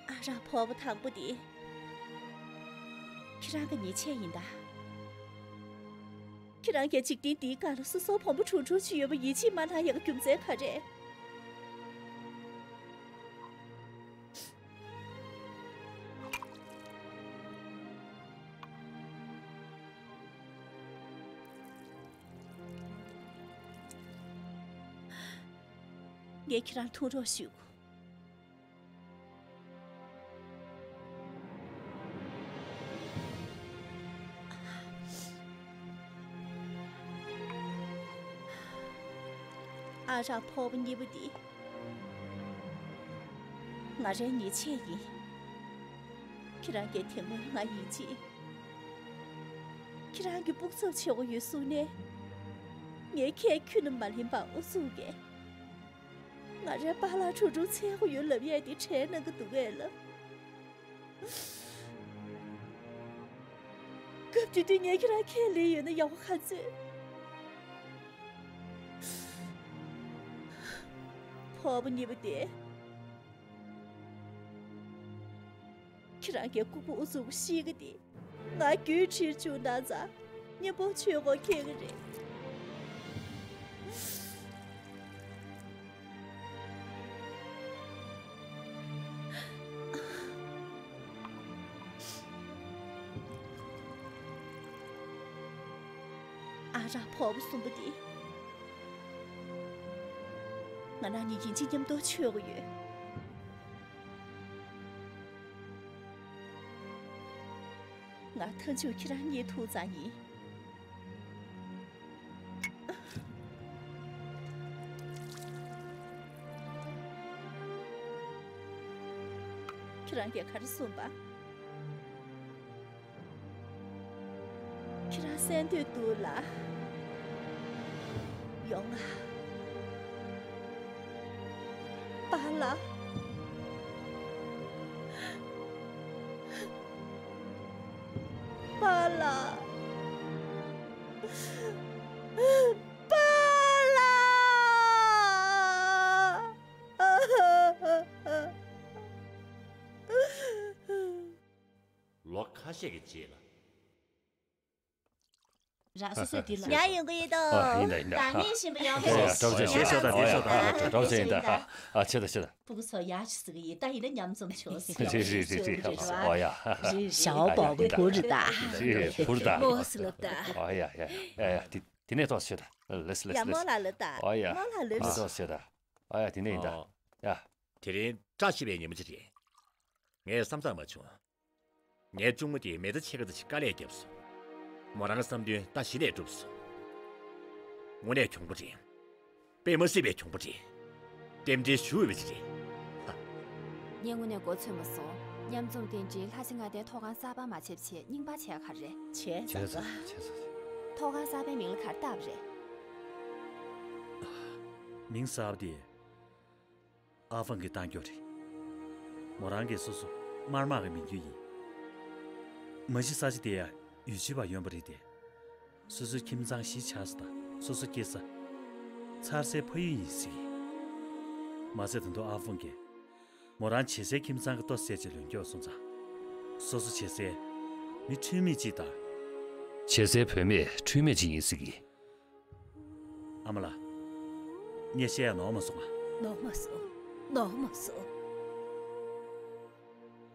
ཨ་རག་ཕོར་པ་དང་པོ་དེ་ཁྱེད་རང་གི་ཉེས་ཆད་ཡིན་ད། ཁྱེད་རང་གིས་འཇིག་རྟེན་འདིའི་སྒང་ལ་སོ་སོའི་བུ་མོ་ཁྲུང་ཁྲུང་ཅིག་ཡོད་པ་ཡིད་ཆེས་མ་གནང་ཡག་གི་རྒྱུ་མཚན་ག་རེ། ངས་ཁྱེད་རང་ལ་ཐུགས་རོགས་ཞུ། ཨ་རག་ཕོར་པ་གཉིས་པ་འདི་ང་རའི་ཉེས་ཆད་ཡིན། ཁྱེད་རང་གིས་དེ་སྔོན་ང་ཡིན་གཅིག་ཁྱེད་རང་གི་སྤུ་གུ་ཚབ་བྱེད་དགོས་ཡོད་གསུངས་ནས། ངས་ཁས་ཁྱོན་ནས་མ་ལེན་པར་ཨུ་ཚུགས་ཀྱིས། ང་རའི་པཱ་ལགས་ཁྲུང་ཁྲུང་འཚོལ་དགོས་ཡོད་ལབ་ཡས་དེ་དྲན་གནང་གི་འདུག་གས་ལགས། སྐབས་དེ་དུས་ངས་ཁྱེད་རང་ཁས་ལེན་ཡོད་ན་ཡག་པོ་ག་ཚོད། ཕོར་པ་གཉིས་པ་དེ། ཁྱེད་རང་གིས་ལྐུགས་པ་ཨུ་ཚུགས་ཤེས་ཀྱི་དེ། ང་རྒྱུད་ཁྲིར་བཅུག་ན་ཙང་མཉམ་པོ་ཆོས་སྒོར་འཁྱེར་གྱི་རེད། ཨ་རག་ཕོར་པ་གསུམ་པ་དེ། ང་རང་གཉིས་ཡིན་གཅིག་མཉམ་དུ་མཆོད་ཀྱི་ཡོད། ང་མཐའ་མཇུག་ཁྱེད་རང་རྙེད་ཐུབ་ཙང་ཡིན། ཁྱེད་རང་གིས་ག་རེ་གསུངས་པ། ཁྱེད་རང་གསན་འདོད་འདུག་ལ། ཡོང་ང་། པཱ་ལགས། པཱ་ལགས། པཱ་ལགས། ལོ་ཁ་ཤས་ཀྱི་རྗེས་ལ། ར་སོ་སོའི་དེ་ལ། ཡང་ཡོང་གི་ཡོད་དོ། ཨ། ཡིན་ད་ཡིན་ད། བདག་ཉིད་ཞིམ་པོ་ཡོང་གི་རེད། ཨ། གྲོགས་ཅན་ཞེས་སོ་ད། ཞེས་སོ་ད། གྲོགས་ཅན་ཡིན་ད། ཨ། ཨ། ཆེ་ད་ཆེ་ད། ཕྲུ་གུ་ཚོ་ཡག་ཅིག་ཟིག་ཡིན་ད། ཡིན་ན་མཉམ་འཛོམས་ཆོག་ཟིག་རེད་རེད་རེད་རེད། ཨོ་ཡ། ཞའོ་པའོ་གི་བུ་རེད་ད། རེད་བུ་རེད་ད། ཨོ་སི་ལབ་ད། ཨོ་ཡ་ཡ་ཡ་ཡ་ཡ། དེ་དེ་ནས་ཏོག་ཙམ་ཤོད་ད། ལེས་ལེས་ཡ། ལེས། རྨོ་ལགས་ལབ་ད། ཨོ་ཡ། རྨོ་ལགས་ལབ། དེ་ནས་ཏོག་ཙམ་ཤོད་ད། ཨོ་ཡ། དེ་ནས་ཡིན་ད། ཨོ། ཡ། དེ་རིང་བཀྲ་ཤིས་པའི་ཉིན་མོ་ཅིག་རེད། ངས་བསམ་བསམ་མ་བྱུང་། ངའི་གཅུང་མོ་དེས་མི་ཚེ་ཕྱེད་ཀ་ཙམ་ཞིག་དཀའ་ལས་བརྒྱབ་སོང་། མོ་རང་གི་བསམ་དོན་ད་གཞི་ནས་འགྲུབ་སོང་། དངོས་གནས་གྱོང་པོ་རེད། དཔེ་མ་སྲིད་པའི་གྱོང་པོ་རེད། རྟེན་འབྲེལ་ཞུ་འོས་པ་ཅིག་རེད། ཧ། ངས་དངོས་གནས་མགོ་ཚོས་མ་སོང་། མཉམ་འཛོམས་རྟེན་འབྲེལ་ལྷ་རྗེ་མངའ་སྡེའི་ཐོག་ཁང་གསར་པ་མ་བྱས་པ་བྱས་རྙིང་པ་བྱས་ག་རེ་རེད། བྱས་ཙང་། བྱས་ཙང་། ཐོག་ཁང་གསར་པའི་མིང་ལ་ག་རེ་བཏགས་པ་རེད། མིང་གསར་པ་དེ། ཨ་ཧྥང་གིས་བཏང་རྒྱུ་རེད། མོ་རང་གིས་སོ་སོ་དམར་དམག་གི་མི་རྒྱུད་ཡིན། མ་གཞི་ས་ཆ་དེ་ཡང་ཡུལ་ཤུལ་བ་ཡོད་པ་རེད་དེ། སོ་སོའི་ཁྱིམ་ཚང་གཞིས་ཆགས་ས་དང་སོ་སོ་སྐྱེས་ས། འཚར་སའི་ཕ་ཡུལ་ཡིན་ཟེར་གི། མ་ཟད་ད་དུང་ཨ་ཧྥང་གིས་མོ་རང་བྱེད་སའི་ཁྱིམ་ཚང་གི་ལྟོ་ཟས་ཅིག་ལོན་རྒྱུ་སོང་ཙང་། སོ་སོ་བྱེད་སའི་མི་འཁྲུལ་མེད་ཅིག་དང་། བྱེད་སའི་བུད་མེད་འཁྲུལ་མེད་ཅིག་ཡིན་ཟེར་གི། ཨ་མ་ལགས། ངས་བཤད་ཡ་ནོར་མ་སོང་ང་། ནོར་མ་སོང་། ནོར་མ་སོང་།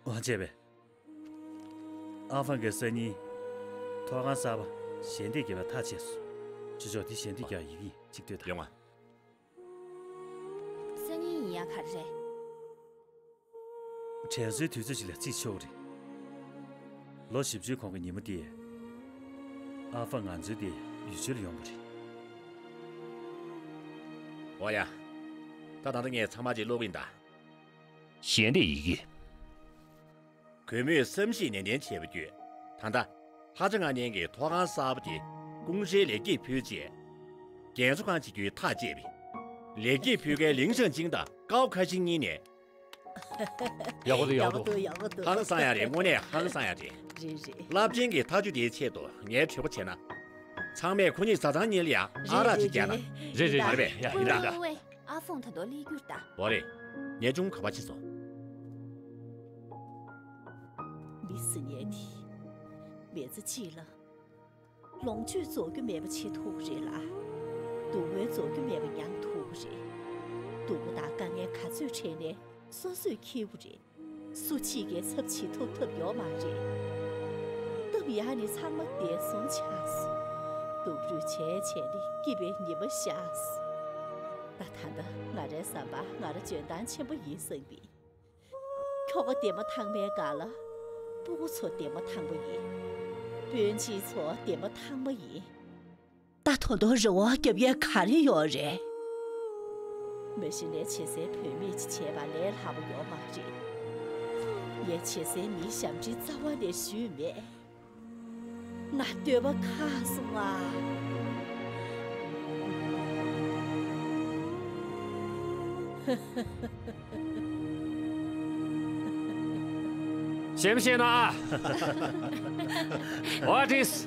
འོ་བྱས་པས། ཨ་ཧྥང་གིས་སང་ཉིན་ཐོག་ཁང་གསར་པ་ཞལ་འདེབས་རྒྱག་པའི་ཐག་བཅད་སོང་། ཅི་ཆོག་དེ་ཞལ་འདེབས་རྒྱག་ཡི་གེ་གཅིག་ལྟོས་དང་། ཡོང་ང་། སང་ཉིན་ཡིན་ཡ་ག་རེ་རེད། དྲན་གསོའི་དུས་ཚོད་ཅིག་ལ་བརྩི་ཆོག་གི་རེད། ལོ་བཞི་བཅུའི་གོང་གི་ཉིན་མོ་དེ། ཨ་ཧྥང་ང་ཚོའི་དེ་ཡུལ་ཤུལ་ལ་ཡོང་བ་རེད། འོ་ཡ། ད་ད་ལྟ་ངས་ཚང་མ་ཅིག་ཀློག་གི་ཡིན་ད། ཞལ་འདེབས་ཡི་གེ། གུས་མོས་བསམ་གཞིག་ནན་ཏན་བྱས་པ་བརྒྱུད། ད་ལྟ་ལྷ་རྗེ་མངའ་གནས་ཀྱི་ཐོག་ཁང་གསར་པ་དེ་ཀུང་ཧྲེའི་ལེགས་སྐྱེས་ཕུལ་རྗེས། རྒྱལ་གཙུག་ཁང་བྱེད་རྒྱུའི་ཐག་བཅད་པས། ལེགས་སྐྱེས་ཕུལ་མཁན་ལིང་ཞང་ཅིང་དང་ཀའོ་ཁ་ཤིང་གཉིས་ནས། ཡག་པོ་འདུག་ཡག་པོ་འདུག་ཡག་པོ་འདུག་ཧང་སང་ཡ་རེད། དངོས་གནས་ཧང་སང་ཡ་རེད། རེད་རེད། རླབས་ཆེན་གྱི་ཐག་གཅོད་དེའི་ཆེད་དུ་ངས་གྲོས་པ་བྱས་ན། ཚང་མས་ཁོ་གཉིས་བཟའ་ཚང་གཉིས་ལ་ཡང་ཨ་རག་ཅིག་རྒྱག་ན། རེད་རེད། མ་རེད་པས། ཡ་ཡིན་ད། ཨ་ཧྥང་ད་དུང་སླེབས་རྒྱུ་རེད་ད། འོ་རེད། ངས་ཅུང་ག་པར་ཕྱིན་སོང་། མི་ཟེར་མཁན་དེ། མི་ཚེ་གཅིག་ལ། ལོངས་སྤྱོད་རྫོགས་རྒྱུ་མེད་པ་བྱེད་ཐུབ་ཀྱི་རེད་ལ། སྡུག་བསྔལ་རྫོགས་རྒྱུ་མེད་པ་མྱང་ཐུབ་ཀྱི་རེད། སྡུག་པོ་དང་དཀའ་ངལ་ག་ཚོད་འཕྲད་ནའི་སོ་སོས་འཁྱེར་དགོས་རེད། སུ་གཅིག་གིས་ཚབ་བྱེད་ཐུབ་ཐབས་ཡོད་མ་རེད། སྟབས་ཡག་ནི་ཚང་མ་བདེ་སྲུང་ཆགས་སོང་། སྡུག་རུས་བྱས་བྱས་ནས་སྐྱིད་པའི་ཉི་མ་ཤར་སོང་། ད་ད་ལྟ་ང་རའི་བསམ་པར་ང་རང་འཇོན་ཐང་ཆེན་པོ་ཡིན་བསམ་པས། ཁྱོ་ག་འདན་མ་ཐང་མའི་སྒང་ལ་སྤུ་གུ་ཚོ་འདན་མ་ཐང་མ་ཡིན། སྤུན་མཆེད་ཚོ་འདན་མ་ཐང་མ་ཡིན། ད་ད་དུང་རེ་བ་རྒྱབ་ཡས་ག་རེ་ཡོད་རེད། མ་གཞི་ནས་བྱེད་སའི་བུད་མེད་ཅིག་བྱས་པ་ལས་སླ་པོ་ཡོད་མ་རེད། ངས་བྱེད་སའི་མིའི་ཞབས་འདྲེན་རྩ་བ་ནས་ཞུས་མེད། ང་འདོད་པ་ཁེངས་སོང་ཨ། ཞེམ་ཞེ་ན། What is